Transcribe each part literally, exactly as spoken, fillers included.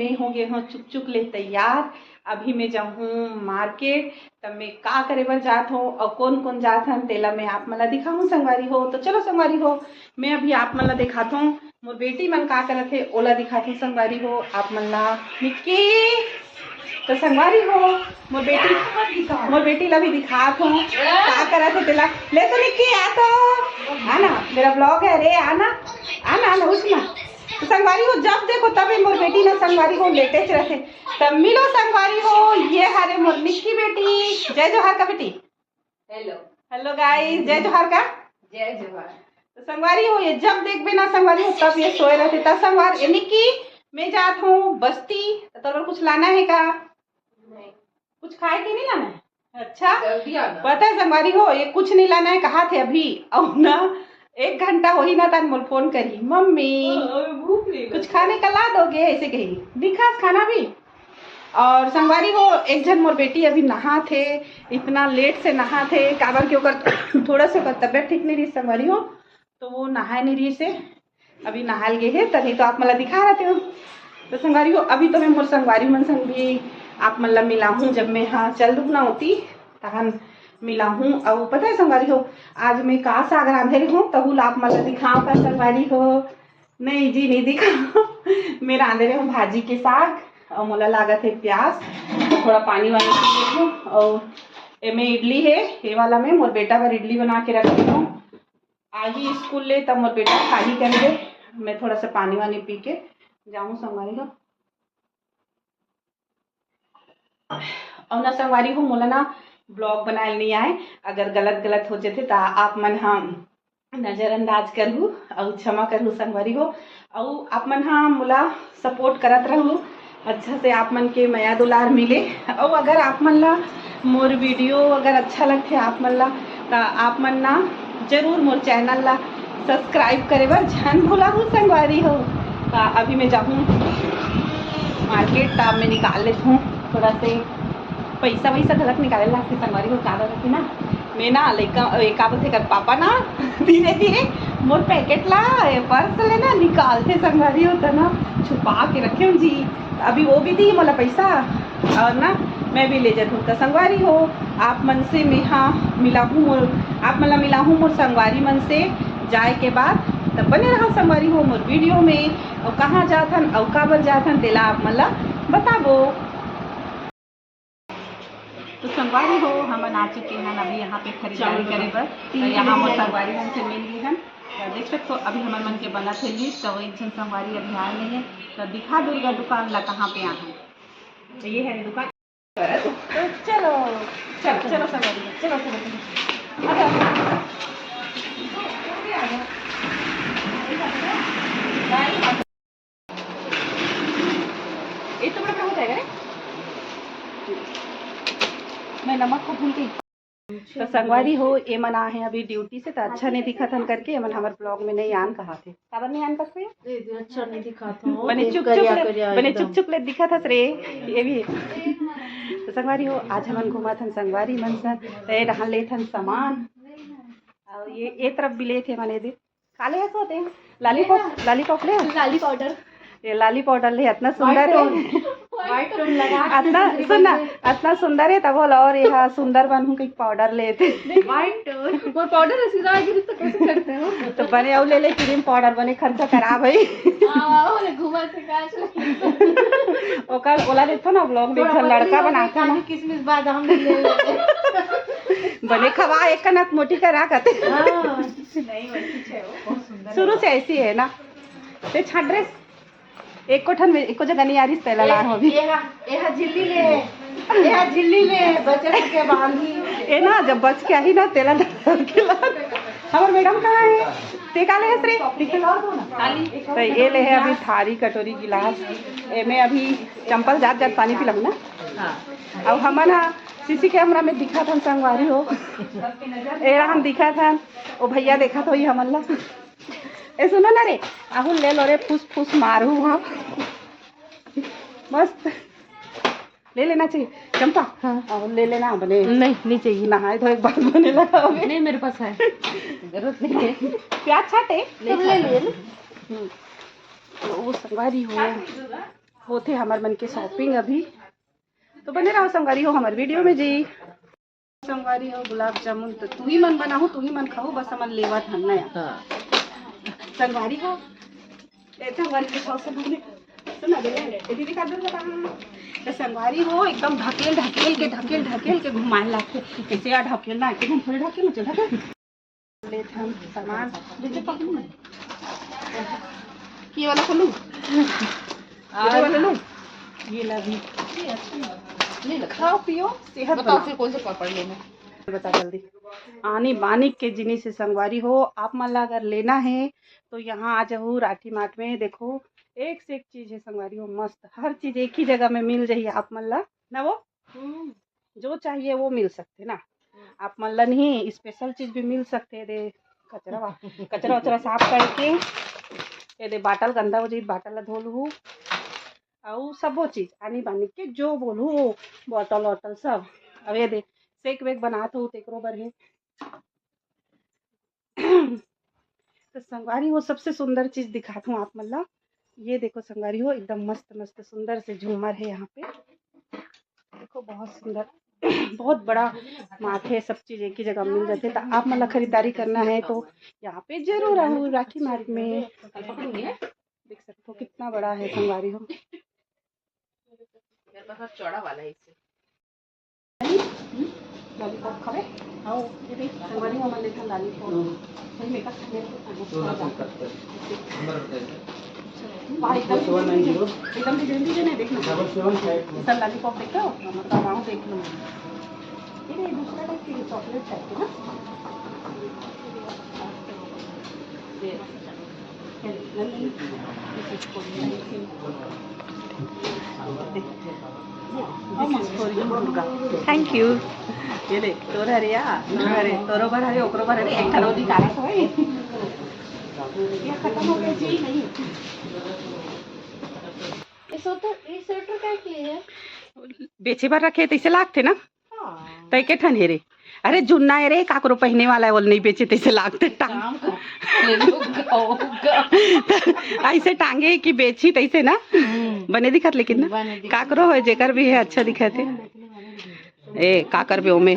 मैं हो गे हूँ चुक चुक ले तैयार। अभी मैं जाहूँ मार्केट, तब मैं का करे बर जात हूँ और कौन कौन जात हन, तेला मैं आप मन ला दिखाहूँ संगवारी हो। तो चलो संगवारी हो, मैं अभी आप मन ला दिखात हूँ, मोर बेटी मन का करत हे, ओला दिखात हूँ संगवारी हो आप मन ला। निक्की, तो संगवारी हो, मोर बेटी, मोर बेटी ला भी दिखात हूँ, का करत हे तेला। ले तो निक्की, आ तो, आ ना, मेरा ब्लॉग है रे, आ ना, आ ना, आ ना, उठ ना। तो संगवारी हो, जब देखो तब ये मोर बेटी ना संगवारी हो लेटे च रहथे। तब मिलो संगवारी हो, ये हरे मोर निक्की बेटी। जय जोहार का बेटी। हेलो। हेलो गाइस, जय जोहार का। जय जोहार। तो संगवारी हो, ये जब देखबे ना संगवारी हो, तब ये सोए रहथे। तब संगवार, यानी कि मैं जात हूँ बस्ती, तो तोर बर कुछ लाना है का? नहीं। कुछ खाए के नहीं लाना है? अच्छा। जल्दी आना। पता है संगवारी हो, ये कुछ नहीं लाना है, कहा थे अभी। और ना, एक घंटा होही ना, तन मोल फोन करी, "मम्मी, हाँ, अभी भूख नहीं कुछ लगी। खाने का ला दोगे?" ऐसे कही। दिखा खाना भी। और संगवारी हो, एक झन मोर बेटी अभी नहात हे, इतना लेट से नहात हे, काबर कि ओकर थोड़ा सा ओकर तबीयत ठीक नहीं रही संगवारी हो, तो वो नहाए नहीं रही से, अभी नहाल गे हे, तभी तो आप मन ला दिखा रहते हो। तो संगवारी हो, अभी तो मैं मोर संगवारी मन संग भी आप मन ला मिलाहूँ, जब मैं हाँ चल दुबना होती, तहन मिलाहूँ। और पता है संगवारी हो, आज मैं का साग रांधे रही हूँ, तहू ला आप मन ला दिखाओ का संगवारी हो। नहीं जी, नहीं दिखा। मैं रांधे रहे हूँ भाजी के साग, और मोला लागत है प्यास, तो थोड़ा पानी वानी पी लेती हूँ। और एमे इडली है, ये वाला में मोर बेटा बर इडली बना के रख देती हूँ। आही स्कूल ले, तब मोर बेटा खाही करके मैं थोड़ा सा पानी वानी पी के जाऊँ संगवारी हो। और ना संगवारी हो, मोला ना ब्लॉग बनाए नहीं आए, अगर गलत गलत हो जाथे ता आप मन हा नजरअंदाज करहू और क्षमा करहू संगवारी हो। और आप मन हा मोला सपोर्ट करत रहू, अच्छा से आप मन के मया दुलार मिले। और अगर आप मन ला मोर वीडियो अगर अच्छा लगथे आप मन ला, ता आप मन ना जरूर मोर चैनल ला सब्सक्राइब करे बर झन भुलाहू संगवारी हो। ता अभी मैं जाहूँ मार्केट, ता मैं निकाल लेत हूँ थोड़ा से पैसा वैसा घलक निकाले लागथे संगवारी हो, का बात है ना, मैं ना लइका, ए, का बोलथे कर पापा ना धीरे धीरे मोर पैकेट ला, ए, पर्स ले ना निकालथे संगवारी हो, त ना छुपा के रखे हूँ जी। अभी वो भी दी मोला पैसा और ना मैं भी ले जात हूँ। त संगवारी हो, आप मन से मेहा मिलाहूँ मोर, आप मन ला मिलाहूँ मोर संगवारी मन से जाए के बाद। त बने रहो संगवारी हो मोर वीडियो में। और कहाँ जात हन और काबर जात हन तेला आप मन ला बताबो। तो संगवारी हो, हमन आ चुके हन अभी यहाँ पे खरीदारी करे बर। तो यहाँ मोर संगवारी मन से मिल गे हन। तो देख सकते हो, अभी हमन मन के बनत हे list, तो एक झन संगवारी अभी आए नहीं है। तो दिखा दुर्गा दुकान ला कहाँ पे आ हन। तो ये है दुकान। तो चलो, चलो, चलो संगवारी, चलो, चलो, चलो। आ जाओ। ये तो बड़ा बड़ा हो जाएगा रे। मैं नमक को भूल गई। तो संगवारी हो, ये मन आ हे अभी ड्यूटी से, तो अच्छा नहीं दिखत हन करके ये मन हमर ब्लॉग में नहीं आन कहा थे। काबर नहीं आन करके? अच्छा नहीं दिखत हो। बने चुक चुक ले, बने चुक चुक ले दिखत हस रे। ये भी। तो संगवारी हो, आज हमन घूमत हन संगवारी मन संग, तो ये डहान लेत हन सामान। और ये, ये तरफ भी लेत हे मने दे। काले हस होते? लॉलीपॉप, लॉलीपॉप ले। लाली पाउडर। ये लाली पाउडर ले, इतना सुंदर है। White tone लगा के अतना सुंदर है, तब बोला, और यहाँ सुंदर बनहूँ कहीं पाउडर लेते। White tone। वो पाउडर ऐसी जाएगी तो कैसे करते हो? तो बने अउ ले ले क्रीम पाउडर, बने खर्चा करा भाई। आओ, ले घुमा से काश। ओकर ओला देखो ना, ब्लॉग में एक झन लड़का बनाता ना। किसमिस बादाम भी ले लेते। बने खवा, एक कनक मोटी करा करते। हाँ। नहीं, वही कुछ है वो, बहुत सुंदर है। शुरू से ऐसी है ना। ते छाट ड्रेस एको ठन में एको जगह नहीं आ रही, तेला लार हो भी। एहा, एहा झिल्ली ले, एहा झिल्ली ले, बचत के बांधी। ए ना, जब बच के आही ना, तेला डाल के ला। हमर मैडम कहाँ है? ते का ले हस रे? दिखे ला दो ना। थाली। तो ये ले है अभी थारी, कटोरी, गिलास। एमे अभी चंपल जात जात पानी पिलाऊ ना। हाँ। अब हमन हा सीसी कैमरा में दिखा थन संगवारी हो। ए हम दिखा थन, ओ भैया देखा थोई हमन ला। ए सुनो ना रे, आहू ले लो रे, फुस फुस मारू हाँ। मस्त। ले लेना चाहिए चंपा। हाँ। आहू ले लेना बने। नहीं, नहीं चाहिए। नहाए धोए के बाद बने लगा अबे। नहीं, मेरे पास है। जरूरत नहीं है। प्याज छाटे? नहीं तुम ले छाटे। लिए ना। हम्म। ओ संगवारी हो। होथे हमर मन के shopping अभी। तो बने रहो संगवारी हो हमर video में जी। संगवारी हो गुलाब जामुन तो तू ही मन बनाहू, तू ही मन खाहू, बस हमन लेवत हन नया। हाँ। संगवारी हो, ए संगवारी हो, सुन ना, सुन ना, दे, ए दीदी का दूर बता। तो संगवारी हो एकदम ढकेल ढकेल के, ढकेल ढकेल के घुमाए लागथे। कैसे यार ढकेल ना, एकदम थोड़े ढकेल, चल ढकेल। लेत हन सामान। ये वाला खोलूं? ये वाला लूं? ये ला भी। ये अच्छा है। नहीं लगा। खाओ पियो, सेहत बताओ बनाओ। फिर कौन से पापड़ लेना है? बता जल्दी। आनी बानी के जिनिस से संगवारी हो, आप मन ला अगर लेना है तो यहाँ आ जाहू राठी मार्ट में। देखो, एक से एक चीज है संगवारी हो, मस्त। हर चीज एक ही जगह में मिल जाही आप मन ला ना, वो जो चाहिए वो मिल सकथे ना। आप मन ला नहीं special चीज भी मिल सकथे। दे कचरा वा-, कचरा उचरा साफ करके ये दे बाटल गंदा हो जाही, बाटल ला धो लूहू। अउ सबो चीज आनी बानी के जो बोलू वो बॉटल वॉटल सब। अब ये दे सेक वेक बनात हो तेकरो बर हे। तो संगवारी हो सबसे सुंदर चीज दिखात हूँ आप मन ला। ये देखो संगवारी हो एकदम मस्त मस्त सुंदर से झूमर है यहाँ पे। देखो बहुत सुंदर बहुत बड़ा मार्ट है, सब चीज एक ही जगह मिल जाथे। तो आप मन ला खरीदारी करना है तो यहाँ पे जरूर आओ राठी मार्ट में। देख सकते हो कितना बड़ा है संगवारी हो। मेरे पास चौड़ा वाला है इससे। लॉलीपॉप खावे? आओ, ये देख, संगवारी हो, हमन लेथन लॉलीपॉप। भाई, मेकअप करने को आना थोड़ा सा। वाह, एकदम एकदम डिजाइन डिजाइन है, देखना। Double seven five. Sir, lollipop देखो, मतलब, आओ, देख लो। ये नहीं, दूसरा टाइप की चॉकलेट टाइप की ना। ये। This is for you, Durga. Thank you। ये देख, तोर हरे या, तोर हरे, तोरो बर हरे, ओकरो बर हरे, एक ठन ओदी कारत होई। ये खत्म हो गया जी, नहीं। ये स्वेटर, ये स्वेटर का के लिए है? बेचे बर रखे, तइसे लागथे ना? हाँ। तै के ठन हे रे? अरे जुन्ना हे रे, काकरो पहिने वाला हे, ओला नइ बेचे तइसे लागथे टांग। काम का? ले लो, गाओ, गाओ। अइसे टांगे कि बेचही तइसे ना? हम्म। बने दिखत लेकिन ना? बने दिखत। काकरो होय, जेकर भी हे, अच्छा दिखत हे। ए, का करबे ओमे?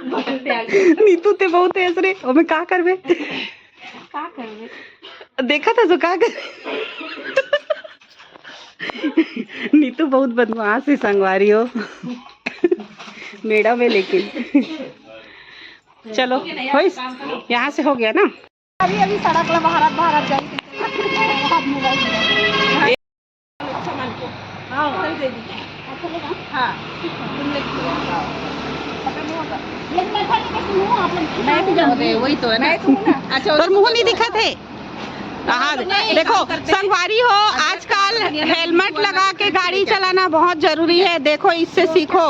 बहुत आगे। नीतू ते बहुत हे रे, ओमे का करबे? का करबे? देखत हस का कर। नीतू बहुत बदमाश हे संगवारी हो। मैडम हे लेकिन। चलो, होइस? यहाँ से हो गया ना? अभी, अभी सड़क ला बहारत, बहारत जाई। सामान को। हाँ, चल दे दी। अच्छा लगा? हाँ। तुम लेके आओ। पता नहीं होगा। ये तो अच्छा नहीं, लेकिन वो आप लोग मैं भी जानती हूँ। वही तो है ना। मैं तो हूँ ना। अच्छा, पर मुंह नहीं दिखत हे। हाँ, नहीं, देखो, काम करते हैं। संगवारी हो, आजकल helmet लगा के गाड़ी चलाना बहुत जरूरी है। देखो, इससे सीखो,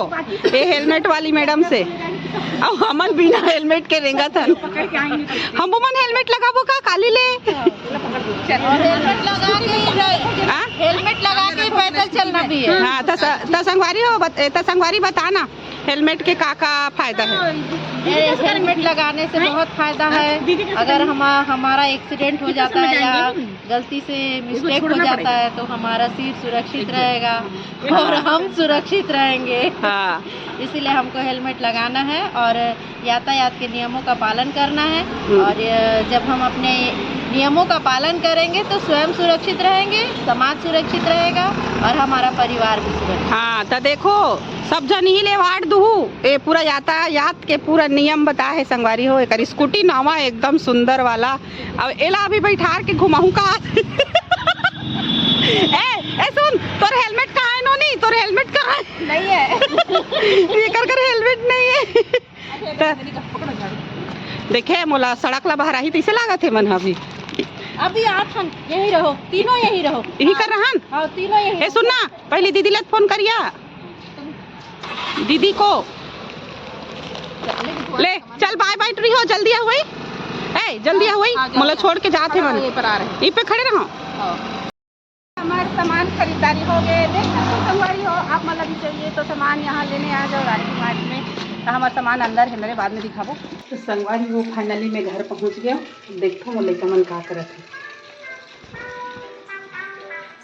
ये helmet वाली मैडम से। अब हमन बिना helmet के रेंगत हन। पकड़ के आएंगे तो। हम मन helmet लगाबो का काली ले? और helmet लगा के ही जाए। हाँ? Helmet लगा के ही पैदल चलना भी है। हाँ, त स-, त संगवारी हो, बत-, ए, त संगवारी बता ना, helmet के का का फायदा है? ये helmet लगाने से बहुत फायदा है। अगर हम, हमारा accident हो जाता है या गलती से mistake हो जाता है तो हमारा seat सुरक्षित रहेगा और हम सुरक्षित रहेंगे। हाँ। इसीलिए हमको helmet लगाना है और यातायात के नियमों का पालन करना है। हम्म। और, अ, जब हम अपने नियमों का पालन करेंगे तो स्वयं सुरक्षित रहेंगे, समाज सुरक्षित रहेगा और हमारा परिवार भी सुरक्षित। हाँ, त देखो, सब झन इही ले award दुहू। ए पूरा यातायात के पूरा नियम बता हे संगवारी हो। एकर scooty नवा एकदम सुंदर वाला। अब एला अभी बैठार के घुमाहूं का? ए, ए सुन, तोर helmet कहाँ हे नोनी? तोर helmet कहाँ हे? नहीं है। एकर कर helmet नहीं है। त देखे, मोला सड़क ला बहराही तइसे लागत हे मन ह अभी। अभी आप हम यही रहो, तीनों यही रहो। यही कर रहन? हाँ, तीनों यही। ए, सुन ना, पहले दीदी ला फोन करिया। दीदी को। ले, चल, bye bye टुरी हो, जल्दी आ हुई। ए, जल्दी आ हुई, हाँ, मोला छोड़ के जात हे मन। ये पर आ रहे हैं। ई पे खड़े रहो। हाँ। हमार सामान खरीदारी हो गए। देख सकते हो संगवारी हो, आप मन ला भी चाहिए तो सामान यहाँ लेने आ जाओ राठी मार्ट में। तो हमार सामान अंदर हे, मेरे बाद में दिखाबो। तो संगवारी हो, finally मैं घर पहुँच गया। देखो मोर लइका मन का करत हे।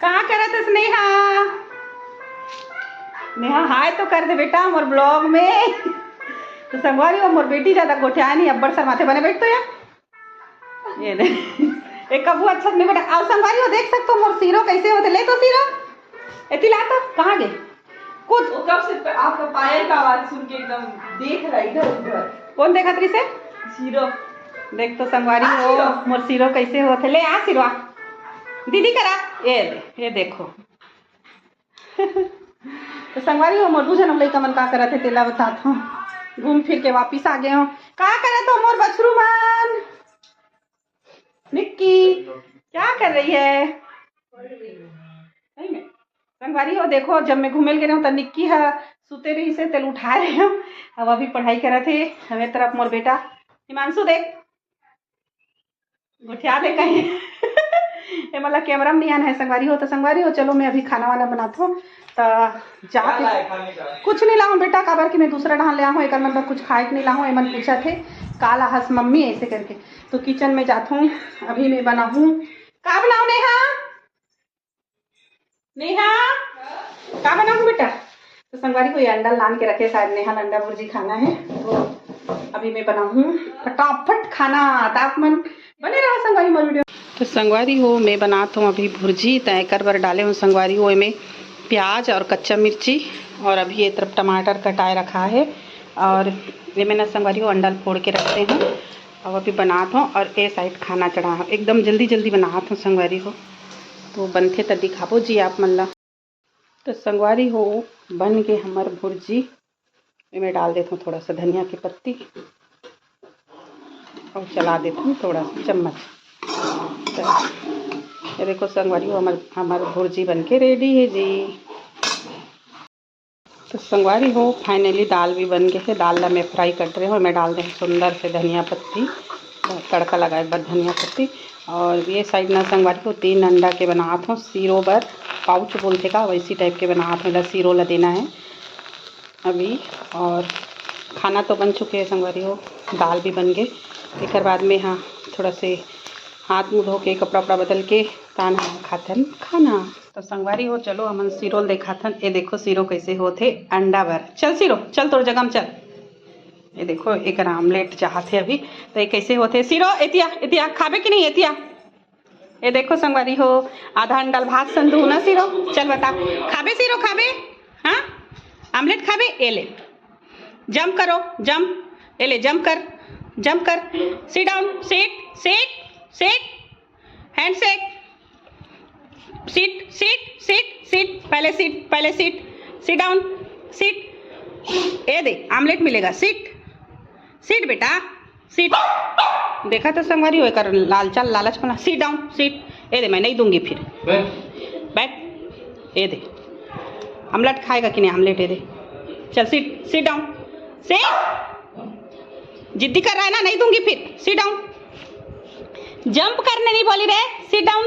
का करत हस नेहा? नेहा, हाय तो कर दे बेटा मोर ब्लॉग में। तो संगवारी हो, मोर बेटी ज्यादा गोठियाए नहीं, अब्बड़ शर्माथे। बने बैठ तो यार। ये दे। एक कबू अच्छा नहीं बेटा। अउ संगवारी हो, देख सकत हो मोर सिरो कैसे होथे। ले तो सिरो, एती ला तो। कहाँ गे? कूद। वो कब से प-, आपका पायल का आवाज सुन के एकदम देख रहा है इधर उधर। कौन देखत रहिसे? सिरो। देख तो संगवारी हो, आ, सिरो। मोर सिरो कैसे होथे। ले आ सिरवा, दीदी करा। ये दे, ये देखो। तो संगवारी हो, मोर दू झन लइका मन का करत हे, तेला बतात हूँ। घूम फिर के वापिस आ गए हो। का करत हो मोर बछरू मन? निक्की, क्या कर रही है? सही में। संगवारी हो, देखो, जब मैं घूमे ल गे रहूं, त निक्की ह सुते रहिसे, तेल उठाए रहे हूं। अब अभी पढ़ाई करत हे। हवे तरफ मोर बेटा हिमांशु, देख, गोठिया दे कहीं। ये मतलब कैमरा में नहीं आना है संगवारी हो। तो संगवारी हो, चलो, मैं अभी खाना वाना बनात हूँ। तो जाके कुछ नहीं लाऊं बेटा, काबर कि मैं दूसरा डहान ले आहूं, एकर मतलब कुछ खाए के नहीं लाऊं। एमन पूछत हे, "का लाहस मम्मी?" ऐसे करके। तो किचन में जात हूँ, अभी मैं बनाहूं। का बनाऊं नेहा? नेहा, का बनाहूं बेटा? तो संगवारी हो, ये अंडा लान के रखे, शायद नेहा ल अंडा भुर्जी खाना है, तो अभी मैं बनाहूं फटाफट खाना। त आप मन बने रहा संगवारी मोर वीडियो। तो संगवारी हो, मैं बनात हूँ अभी भुर्जी, त एकर बर डाले हूँ संगवारी हो एमे प्याज और कच्चा मिर्ची, और अभी ये तरफ टमाटर कटाए रखा है, और ये मैं ना संगवारी हो अंडा ल फोड़ के रखते हूँ। अब अभी बनात हूँ और ए साइड खाना चढ़ा हूँ, एकदम जल्दी जल्दी बनात हूँ संगवारी हो। तो बनथे त दिखाबो जी आप मन ला। तो संगवारी हो, बन के हमर भुर्जी। एमे डाल देथों थोड़ा सा धनिया के पत्ती और चला देथों थोड़ा सा चम्मच। चलो, ये देखो संगवारी हो, हमर, हमर भुर्जी बन के रेडी है जी। तो संगवारी हो, फाइनली दाल भी बन गए है। दाल ला मैं फ्राई कर रहे हूँ, मैं डाल दे सुंदर से धनिया पत्ती, तड़का लगाए के बाद धनिया पत्ती। और ये साइड ना संगवारी हो, तीन अंडा के बनात हूँ सीरो बर, पाउच बोलथे का, वैसी टाइप के बनात हूँ, एला सीरो ला देना है अभी। और खाना तो बन चुके है संगवारी हो, दाल भी बन गए। एकर बाद में हाँ, थोड़ा से हाथ मुंह धो के, कपड़ा उपड़ा बदल के, तान खाथन खाना। तो संगवारी हो, चलो हमन सीरो ल देखाथन। ए देखो सीरो कैसे होथे अंडा बर। चल सीरो, चल तोर जगह म चल। ए देखो एकर आमलेट चाहत हे अभी। तो ये कैसे होथे सीरो? एतिया, एतिया खाबे कि नहीं? एतिया। ए देखो संगवारी हो, आधा अंडा ल भात सन दूहूं ना सीरो। चल बता, खाबे सीरो, खाबे? हाँ, आमलेट खाबे? ए ले, जंप करो, जंप। ए ले, जंप कर, जंप कर। Sit down, sit, sit, sit। Handshake। Sit, sit, sit, sit। पहले sit, पहले sit। Sit down, sit। ए दे, आमलेट मिलेगा। Sit, sit बेटा, sit। देखा तो संगवारी हो, एकर लालचा, लालच बना। Sit down, sit। ए दे, मैं नहीं दूंगी फिर। बैठ। बैठ। ए दे, आमलेट खाएगा कि नहीं? आमलेट ए दे। चल, sit, sit down। Sit। जिद्दी कर रहा है ना, नहीं दूंगी फिर। Sit down। जंप करने नहीं बोली रे, sit down।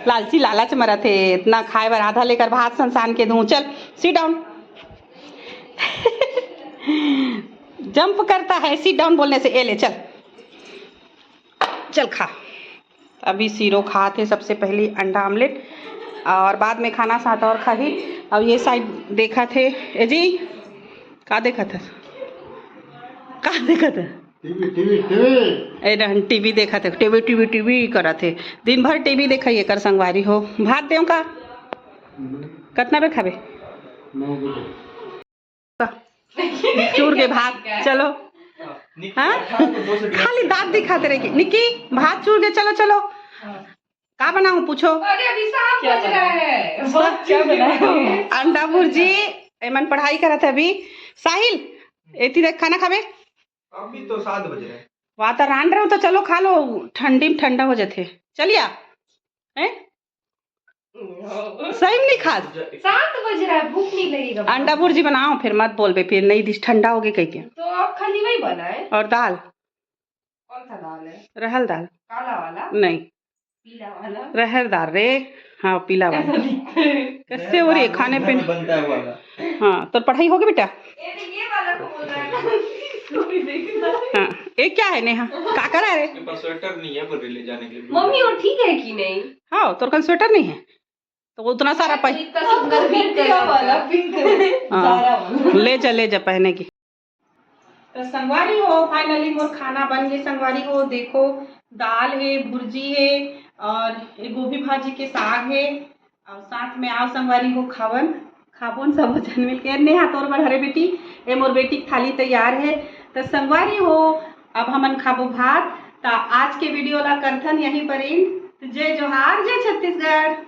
लालची लालच म रथे, इतना खाए बर आधा लेकर भात सन सान के दूं। चल, sit down। जंप करता है sit down बोलने से। ए ले, चल, चल खा। अभी सीरो खात हे सबसे पहली अंडा आमलेट, और बाद में खाना साथ और खाही। अब ये साइड देखत हे, ए जी, का देखत हे? का देखत हे? TV, TV, TV. ए रहन टीवी देखत हे, टीवी, टीवी, टीवी करत हे। दिन भर टीवी देखा ये कर संगवारी हो। भात देव का? कतना बेर खाबे? नौ बजे। चूर के भात, चलो। हाँ? खाली दांत दिखाते रहे कि निक्की, भात चूर के, चलो, चलो। का बनाऊं, पूछो। अरे, अभी सात बज रहा है। अंडा भुर्जी, एमन पढ़ाई करत हे अभी। साहिल, एती देख, खाना खाबे? अभी तो सात बज रहे हैं। वातावरण रहो तो चलो खा लो, ठंडी में ठंडा हो जाते। चलिए आप, हैं? सही में नहीं खास? सात बज रहा है, भूख नहीं लगेगा। अंडा भुर्जी बनाओ, फिर मत बोलबे, फिर नहीं दिस ठंडा हो गई कह के। तो अब खाली वही बना है। और दाल? कौन सा दाल है? रहल दाल। काला वाला? नहीं। पीला वाला? रहर दाल रे। हाँ, पीला वाला। कैसे हो रही है खाने पीने? बनता है वाला। हाँ, तो पढ़ाई होगी बेटा? ये तो ये वाला को बोल रहा है। हाँ, ये क्या है नेहा, का करा रे? मेरे पास स्वेटर नहीं है, बोल रही ले जाने के लिए। मम्मी, वो ठीक है कि नहीं? हाँ, तोर कन स्वेटर नहीं है तो उतना सारा पै इतना सुंदर पिंक पिंक वाला, पिंक, हाँ। सारा वाला। ले जा, ले जा पहने की। तो संगवारी हो, फाइनली मोर खाना बन गए संगवारी हो। देखो, दाल है, भुर्जी है और ये गोभी भाजी के साग है और साथ में आओ संगवारी हो खावन खाबोन सब झन मिलके। नेहा तोर बर हरे बेटी, ये मोर बेटी के थाली तैयार है। तो संगवारी हो, अब हमन खाबो भात। तो आज के वीडियो ला करथन यहीं पर end। तो जय जोहार, जय छत्तीसगढ़।